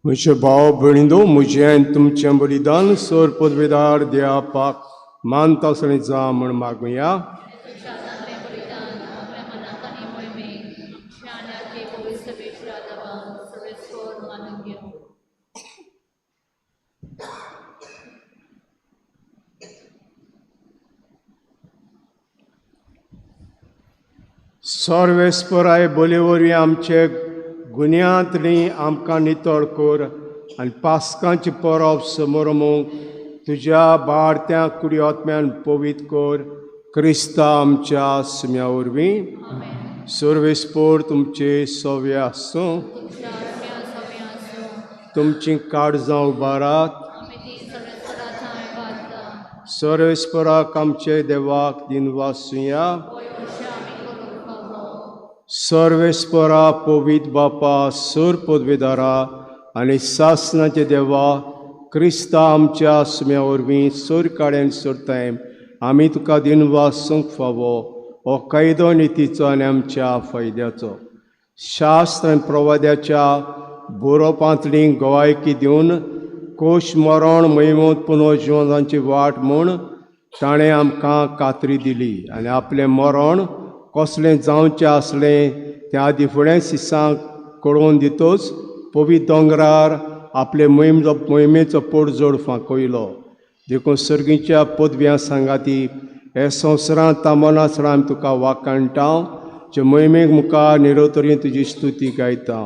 म्हजे भाव भयणींनो, म्हजें आनी तुमचें बलिदान सर पदवेदार देवापाक मानता आसलें जा म्हूण मागुया. सर्वेस्पराय बोले वरवीं आमचे गुन्यांतली आमकां नितळ कर आनी पास्कांची परब समोरमूंक तुज्या बारत्या कुडी आत्म्यान पवित्र कर क्रिस्ता आमच्या सुम्या वरवीं. सर्वेस्पर तुमचे सव्य आसूं. तुमची काळजां उबारात. सर्वेस्पराक आमचे देवाक दिनवासुया. सर्वेस्परा पवित्र बापा सर पदवेदारा आनी सासनाचे देवा क्रिस्ता आमच्या सुम्या वरवीं सर काड्यान सोडताय आमी तुका दिनवासूंक फावो हो कायदो नितीचो आनी आमच्या फायद्याचो. शास्त्र आनी प्रवाद्याच्या बरोवपांतली गवायकी दिवन कोश मरण महिमोत पुनर्जिवनाची वाट म्हूण ताणें आमकां कात्री दिली आनी आपलें मरण कसलें जावचें आसलें त्या आदी फुडें सिसांक कळोवन दितोच पवित्र दोंगरार आपले मोहिमेचो पोडजोड फांकयलो. देखून सर्गीच्या पदव्यां सांगाती हे संवसारांत तामनासरा आमी तुका वाखाणटा जे मोहिमेक मुखार निरोतरी तुजी स्तुती गायता.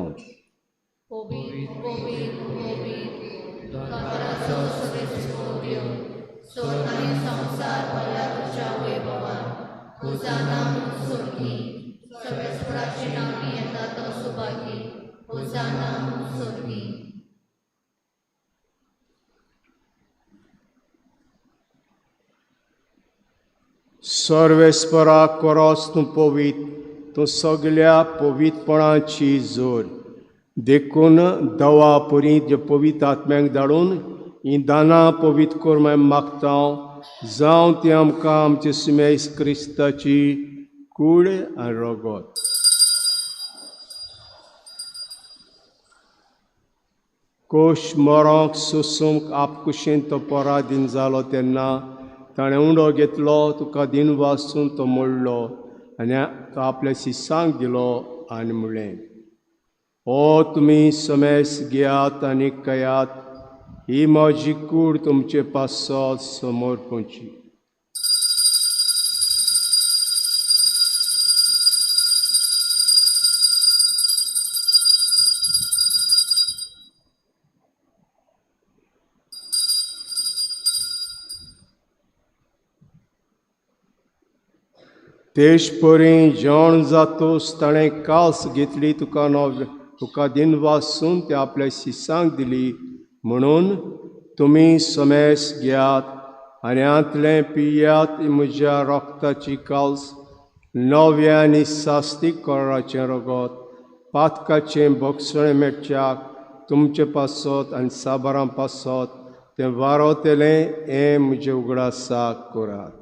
सर्वेस्परा कोरोस तूं पवित्र, तूं सगल्या पवित्रपणाची जोर. देखून दवा परी जे पवित्र आत्म्यांक धाडून हीं दानां पवित्र कर म्हूण मागता जावं ती आमकां आमचे सुमेस क्रिस्ताची कूड आनी रगत. कोश मरोंक सोसूंक आपकुशीन तो पराधीन जालो तेन्ना ताणें उंडो घेतलो, तुका दिनवासून तो मोडलो आनी तो आपल्या शिसांक दिलो आनी म्हणलें, ओ तुमी समेस घेयात आनी कयात, ही म्हजी कूड तुमचे पासत समोर पोवची. तेश परी जेवण जातोस ताणें कास घेतली, तुका नव तुका दिनवासून ते आपल्या शिसांक दिली म्हणून तुमी समेस घेयात आनी हांतलें पियात म्हज्या रक्ताची काल्स नव्या आनी सास्तीक कराचें रगत पातकाचें भोगसणें मेळच्याक तुमचे पासत आनी साबारां पासत तें वारोतलें हें म्हजें उगडासाक करात.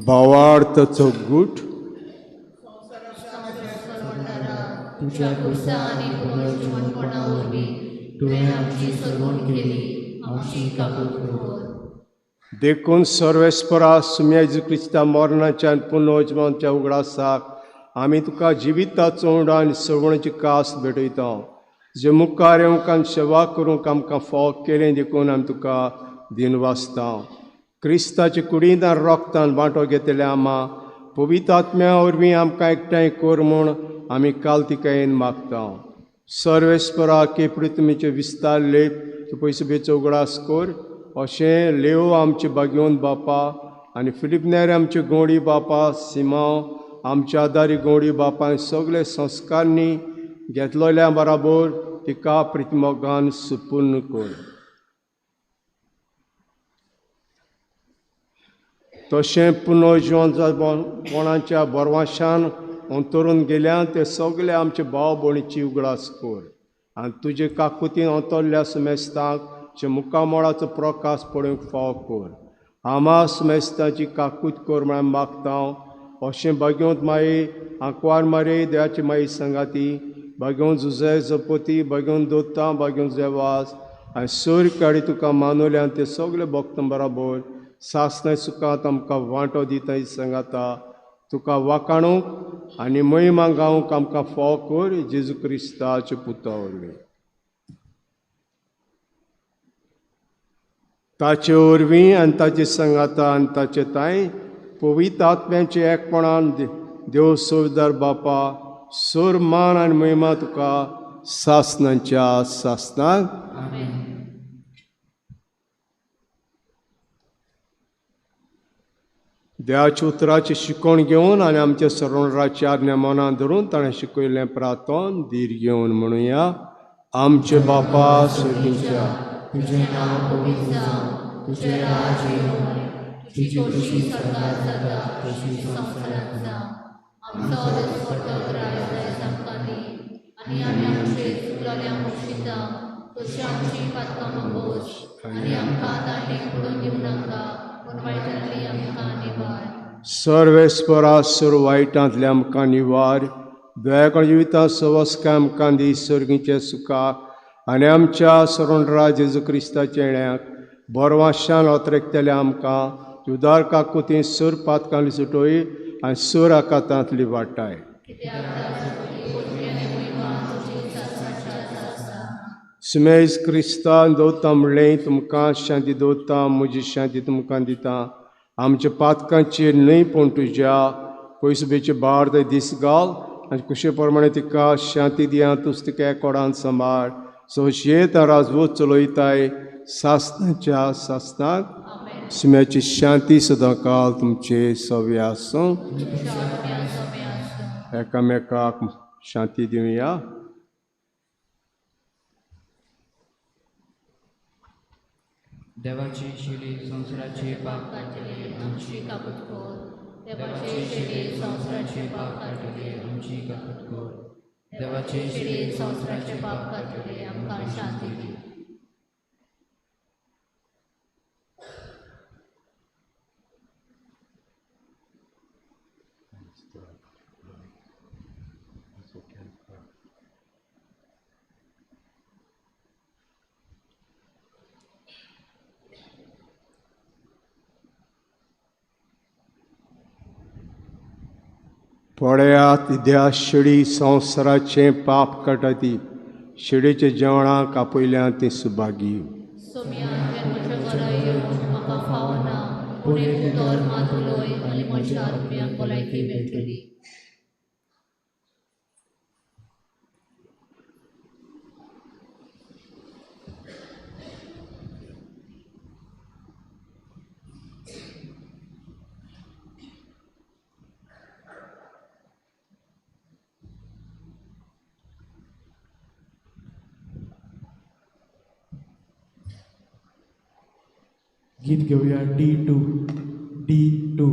भावार्थाचो गूट. तुज्या खुर्सा आनी पुनर्जिवनपणा वरवीं तुवें आमची सरवण केली, आमची काकूट कर. देखून सर्वेस्परा सुम्या जेजू क्रिस्ता मरणाच्या आनी पुनर्जिवनाच्या उगडासाक आमी तुका जिविताचो उंडो आनी सरवणाची कास भेटयता. जे मुखार येवंक आनी सेवा करूंक आमकां फाव केलें देखून आमी तुका दिनवासता. क्रिस्ताचे कुडींत आनी रोगतान वांटो घेतले आमा पवित्र आत्म्या वरवीं आमकां एकठांय कर म्हूण आमी कालतिकायेन मागता. सर्वेस्परा के पृथ्वीचे विस्तार लेप तूं पयसुबेचो उगडास कर. अशें लेव आमचे बागेवन बापा आनी फिलीप नेरे आमचे गोंडी बापा, सिमांव आमच्या आदारी गोंडी बापा आनी सगळे संस्कारनी घेतलेल्या बराबर तिका प्रितमोगान सुपूर्ण कर. तशें पुनर्जिवन कोणाच्या बरवाशान अंतरून गेल्यान ते सगळे आमचे भाव भयणीची उगडास कर आनी तुजे काकुतीन अंतरल्या सुमेस्तांक जे मुखामळाचो प्रकाश पळोवंक फाव कर. आमा सुमेस्तांची काकूत कर म्हळ्यार मागता. अशें भाग्यवंत माई आंकवार मारे देवाची माई सांगाती भाग्यवंत जुजे जपती भाग्यवंत दोत्ता भाग्यवंत जेवास आनी सूर काडी तुका मानवल्यान ते सगळे भक्तां बराबर सासणां सुखांत आमकां वांटो दिता सांगाता तुका वाकाणूंक आनी महिमा गावंक आमकां फाव कर जेजू क्रिस्ताचे पुता वरवीं. ताचे वरवीं आनी ताचे सांगाता आनी ताचे तांय पवित्र आत्म्याचे एकपणान देव सोबदार बापा सोर मान आनी महिमा तुका सासणाच्या सासणाक. देवाच्या उतराची शिकवण घेवन आनी आमच्या सरवणाची आज्ञा मनान धरून ताणें शिकयल्लें प्रार्थन धीर घेवन म्हणुया. आमचे बापा स्वर्गीच्या, तुजें नांव पवित्र जावं, तुजें राज येवं, तुजी खुशी स्वर्गात जाता तशी संवसारांत जावं. आमचो दिसपट्टो ग्रास आयज आमकां दी आनी आमी आमचे चुकलोल्यांक बक्षिता तशी आमची पातकां मागोस आनी आमकां दांडेक पडून दिवं नाका पूण वायटांतली आमकां निवार. सर्वेस्परा सर्व वायटांतले आमकां निवार, दयाकळ जिविता सवस्काय आमकां दी सर्गीचे सुखाक आनी आमच्या सरणरा जेजू क्रिस्ताच्या येण्याक बरवाशान अतरेकतले आमकां उदार काकुती सूर पातकांली सुटोय आनी सूर आकातांतली वाटाय. सुमेज क्रिस्तान दवरता म्हणलें तुमकां शांती दवरता, म्हजी शांती तुमकां दिता. आमच्या पातकांचेर न्हय पूण तुज्या पयसुबेचे भार ते दीस घाल आनी कुशे प्रमाणे तिका शांती दिया. तूं तिका एकोडान सांबाळ सोशेत राजवत चलयताय सासणाच्या सासणाक. सुम्याची शांती सदांकाल तुमचे सवे आसूं. एकामेकाक शांती दिवया. देवाची शिली संवसाराचे पाप काडटली आमची काकूट कर. देवाची शिली संवसाराचे पाप काडटली आमची काकूट कर. देवाची शिली संवसाराचे पाप काडटली आमकां शांती दी. पळयात त्या शिडी संवसाराचें पाप काडटा ती शिडीच्या जेवणाक आपयल्यान ती सुभागी. सोम्या म्हज्या घरा येवंक म्हाका फावना, पूण एक उतर मात उलय आनी म्हज्या आत्म्याक भलायकी मेळटली. गीत घेवया D2 D2.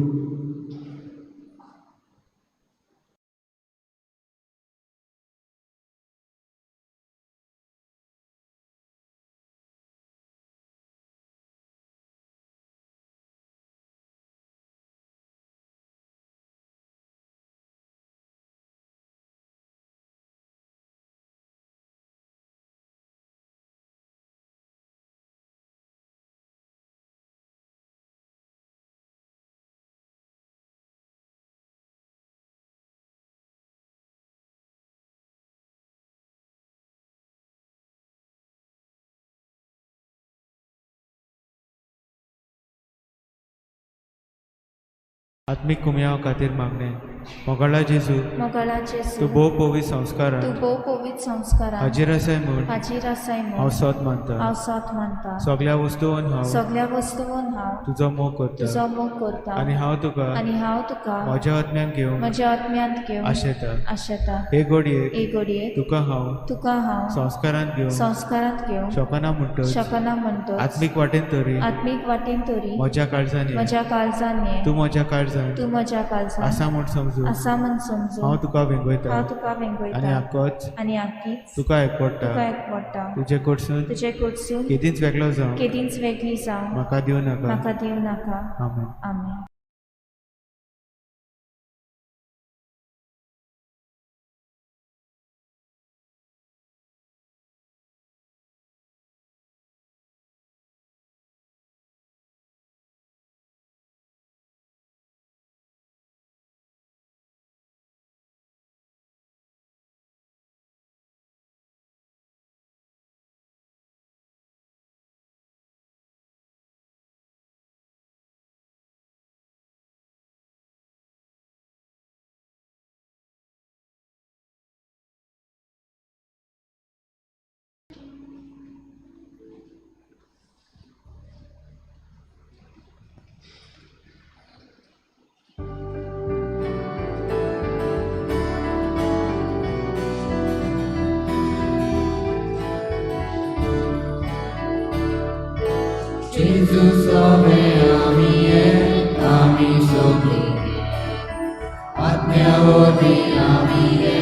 आत्मीक कुमयाव खातीर मागणें. मोगाळा जेजू, मोगाळा जेजू, तूं भोव पवित्र संस्कारान, तूं भोव पवित्र संस्कारान हाजीर आसाय म्हूण, हाजीर आसाय म्हूण हांव सोद मानता, हांव सोद मानता. सगळ्या वस्तून हांव, सगळ्या वस्तून हांव तुजो मोग करता, तुजो मोग करता. आनी हांव तुका, आनी हांव तुका म्हज्या आत्म्यान घेवन, म्हज्या आत्म्यांत घेवन आशेता, आशेता. हे घडयेक, हे घडयेक तुका हांव, तुका हांव संस्कारांत घेवन, संस्कारांत घेवन शकना म्हणटच, शकना म्हणटच आत्मीक वाटेन तरी, आत्मीक वाटेन तरी म्हज्या काळजान, म्हज्या काळजान ये, तूं म्हज्या काळजान, तूं म्हज्या काळजान आसा म्हूण समजून, आसा म्हूण समजून हांव तुका वेंगयता, हांव तुका वेंगयता. आनी आकोच, आनी आकीच तुका एकवडटा, तुका एकवडटा. तुजे कडसून, तुजे कडसून केदींच वेगळो जावं, केदींच वेगळी जावं म्हाका दिवं नाका, म्हाका दिवं नाका. आमेन. आमेन. Jesus ove amie, ami sogli. Atmya orvi amie,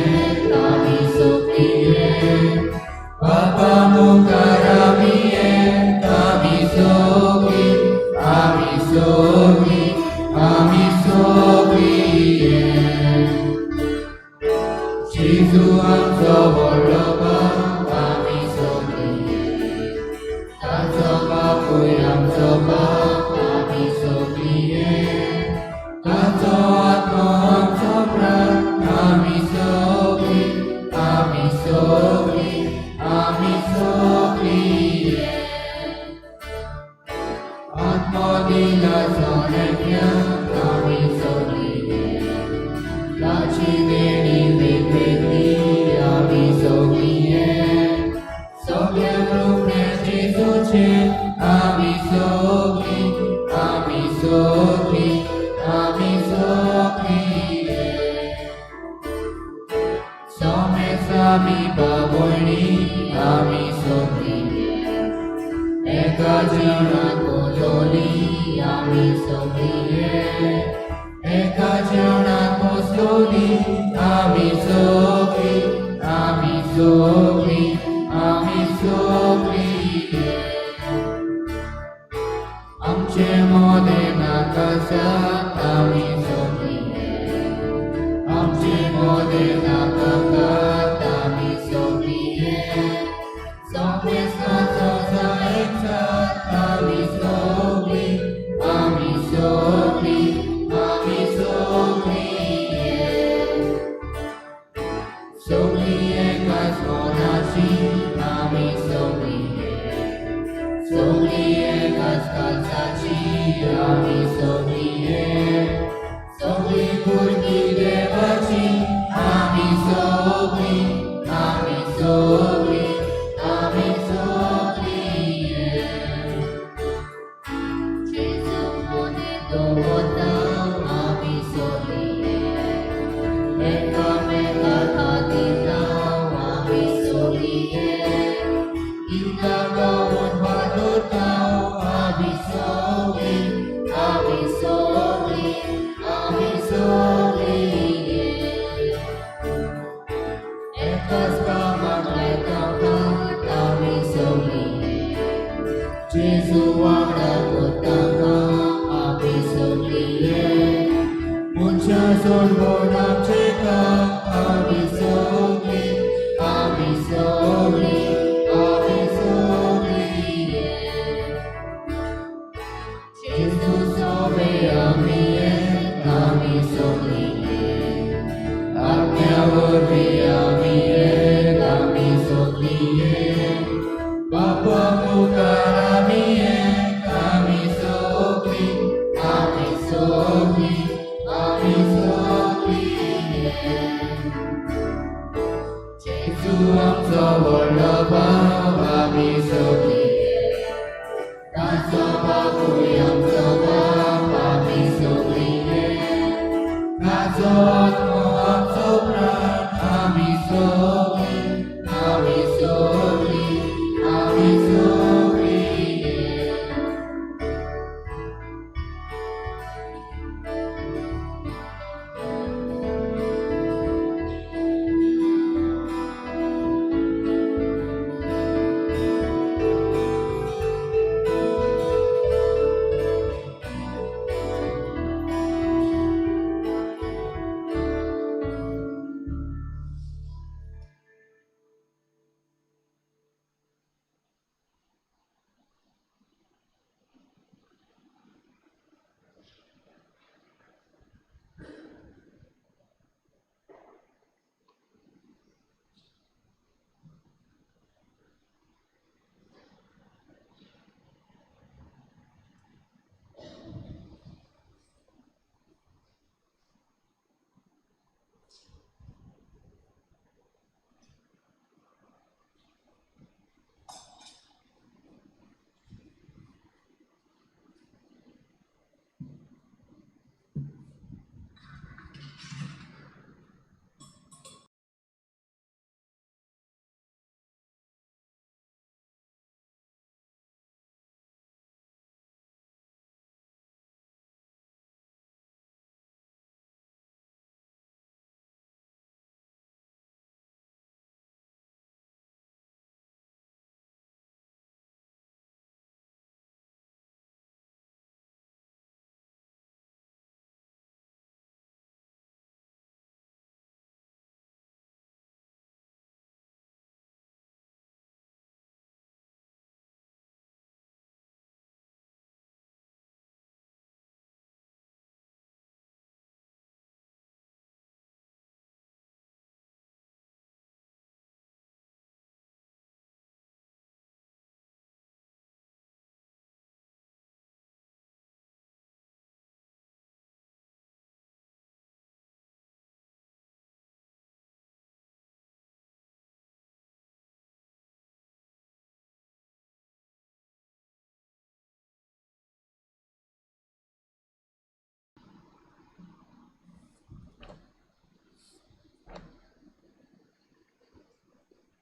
ami sogli. Papa mukar amie, ami sogli, ami sogli, ami sogli. Jesus amso voloba, ami sogli. Tazo bapuy amso ba, ami sogli. Tazo atmo amso pra, ami sogli, ami sogli, ami sogli. Atmo dila sonekya, ami sogli. Tachi veni vekvekli, ami sogli. Soglia rupne Jesuce, ami sogli, ami sogli, ami sogli. Some sami bavoli, ami sogli. Eka jana kojoli, ami sogli. Eka jana kosoli, ami sogli, ami sogli, ami sogli. Amche mode nakasa, ami sogli. Amche mode nakakat, ami sogli. Somne sa sa eksa, ami sogli, ami sogli, ami sogli. Sogli ekas monashi, ami sogli. Sogli ekas kalsachi, ami sogli. Sogli purki devachi, ami sogli, ami sogli, ami sogli. Jesu mone dovota, ami sogli. Eka meka kadita, ami sogli. Yuka gawon badota, ami sogli. जेजू वांगडा कोताका आमी सगळीं एक, मनशां सोडवण आमचें काम आमी सगळीं, आमी सगळीं, आमी सगळीं एक. जेजू सोवे आमी एक, आमी सगळीं एक, आत्म्या वरवीं आमी एक, आमी सगळीं एक, बापा मुखार आमी एक, आमी सगळीं, आमी सगळीं, आमी सगळीं एक. जेजू आमचो व्हडलो भाव, आमी सगळीं एक, ताचो बापूय आमचो बाप, आमी सगळीं एक, ताचो आत्मो आमचो प्राण, आमी सगळीं, आमी सगळीं, आमी सगळीं एक.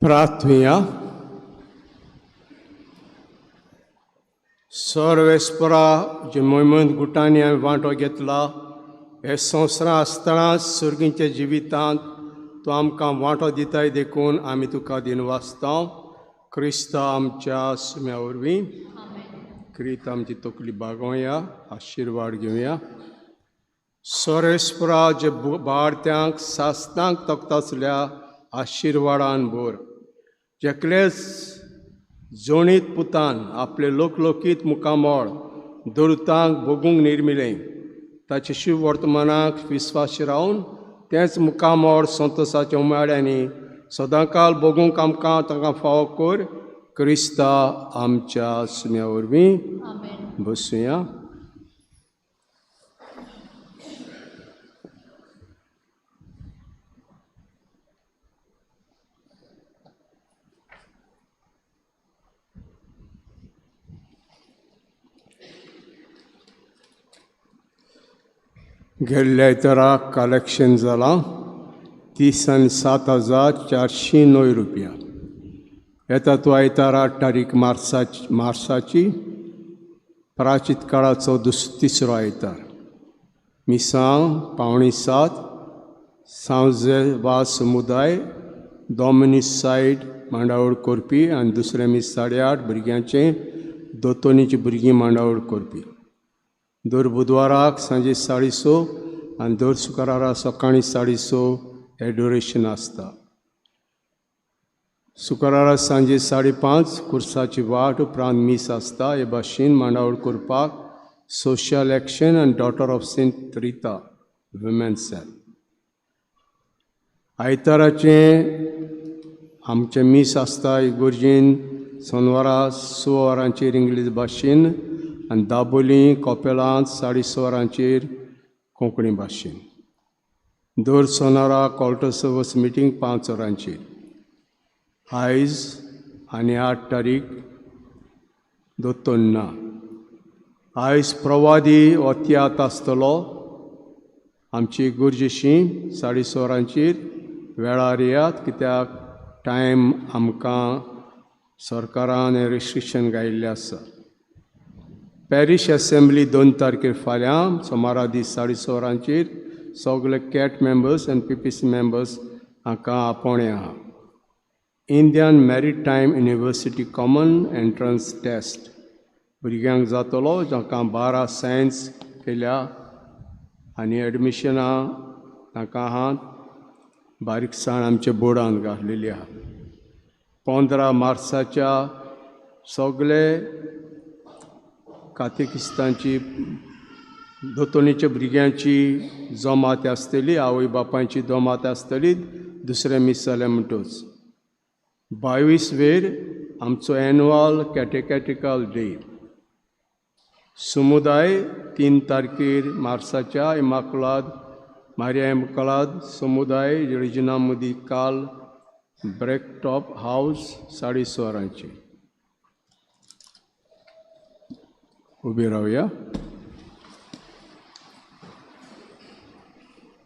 प्रार्थुया. सर्वेस्परा जे मोहिमेंत गुटांनी हांवें वांटो घेतला हे संवसारांत आसतना सर्गीच्या जिवितांत तूं आमकां वांटो दिताय देखून आमी तुका दिनवासता. क्रिस्ता आमच्या सुम्या वरवीं. क्रित आमची तकली बागोवया, आशिर्वाद घेवया. सर्वेस्परा जे भारत्यांक सासणांक तकतासल्या आशिर्वाडान भर. जेकलेच जोणीत पुतान आपले लोकलोकीत मुखामळ दुर्तांक भोगूंक निर्मिलें ताचे शिव वर्तमानाक विस्वास रावन तेंच मुखामळ संतोसाच्या उमाळ्यांनी सदांकाल भोगूंक आमकां तांकां फावो कर. क्रिस्ता आमच्या सुम्या वरवीं. बसुया. गेल्ल्या आयतारा कलेक्शन जालां 37,409 रुपया. येता तो आयतारा 8 तारीख मार्साची प्राचीत काळाचो तिसरो आयतार. मिसांव 6:45 सांजे वास समुदाय डॉमिनीस सायड मांडावळ करपी आनी दुसरें मीस 8:30 भुरग्यांचें दोतोनीची भुरगीं मांडावळ करपी. दर बुधवाराक सांजे 6:30 आनी दर शुक्रारा सकाळीं 6:30 एडोरेशन आसता. शुक्रारा सांजे 5:30 कुर्साची वाट उपरांत मीस आसता. हे भाशेन मांडावळ करपाक सोशल एक्शन आनी daughter of Saint Rita women cell. आयताराचें आमचें मीस आसता इगोर्जीन सोनवारा 6 वरांचेर इंग्लीश भाशेन आनी दाबोली कॉपेलांत 6:30 वरांचेर कोंकणी भाशेन. दर सोनारा कॉल्टर सर्वस मिटींग 5 वरांचेर. आयज आनी 8 तारीख दोतोन ना. आयज प्रवादी हो तियात्र आसतलो आमची इगोर्जेशी 6:30 वरांचेर. वेळार येयात कित्याक टायम आमकां सरकारान रेस्ट्रिक्शन घायिल्लें आसा. पॅरीश एसेंब्ली 2 तारखेर फाल्यां सोमारा दीस 6:30 वरांचेर सगळे कॅट मेंबर्स आनी PPC members हांकां आपोवणें आहा. Indian maritime university common entrance test भुरग्यांक जातलो जांकां 12 सायन्स केल्या आनी एडमिशनां तांकां आहा बारीकसाण आमच्या बोर्डान घातलेली आहा. 15 मार्साच्या सगळे कातेकिस्तांची दोतोनीच्या भुरग्यांची जमात आसतली, आवय बापायची जमात आसतली. दुसरें मीस जालें म्हणटच 22 वेर आमचो एनुअल कॅटेकॅटिकल डे. समुदाय 3 तारखेर मार्साच्या इमाकुलाद मारिया इमाकुलाद समुदाय रेजिना मोदी काल ब्रेक टॉप हावज 6:30 वरांचेर. उबी रावया.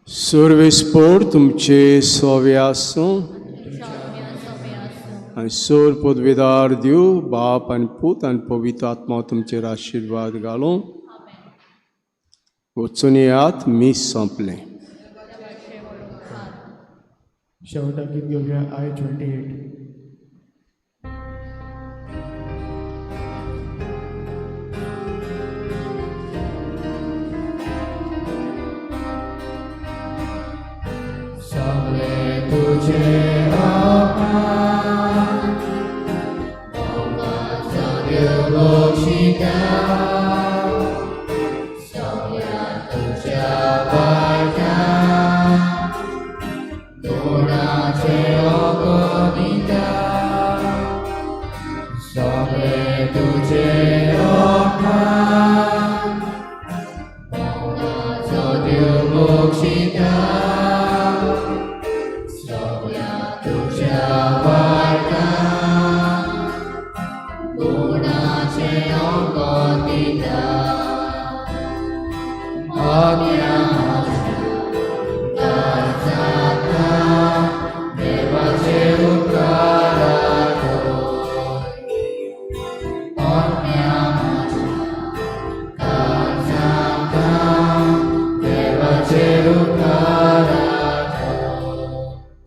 सर्वेस्पोर तुमचे सोवे आसूं आनी सोर पदवेदार दिव बाप आनी पूत आनी पवित्र आत्मा तुमचेर आशिर्वाद घालूं. वचून येयात. मीस सोंपलें. शेवटाक गीत घेवया I-28. सगळे तुझे अपमान देव बक्षिता सगळ्या तुझ्या वाटा गुणाचे अगणिता सगळे तुझे अपमान देव बक्षिता सगळ्या तुझ्या वाटा गुणाचे अगणिता देवाचे उपकार.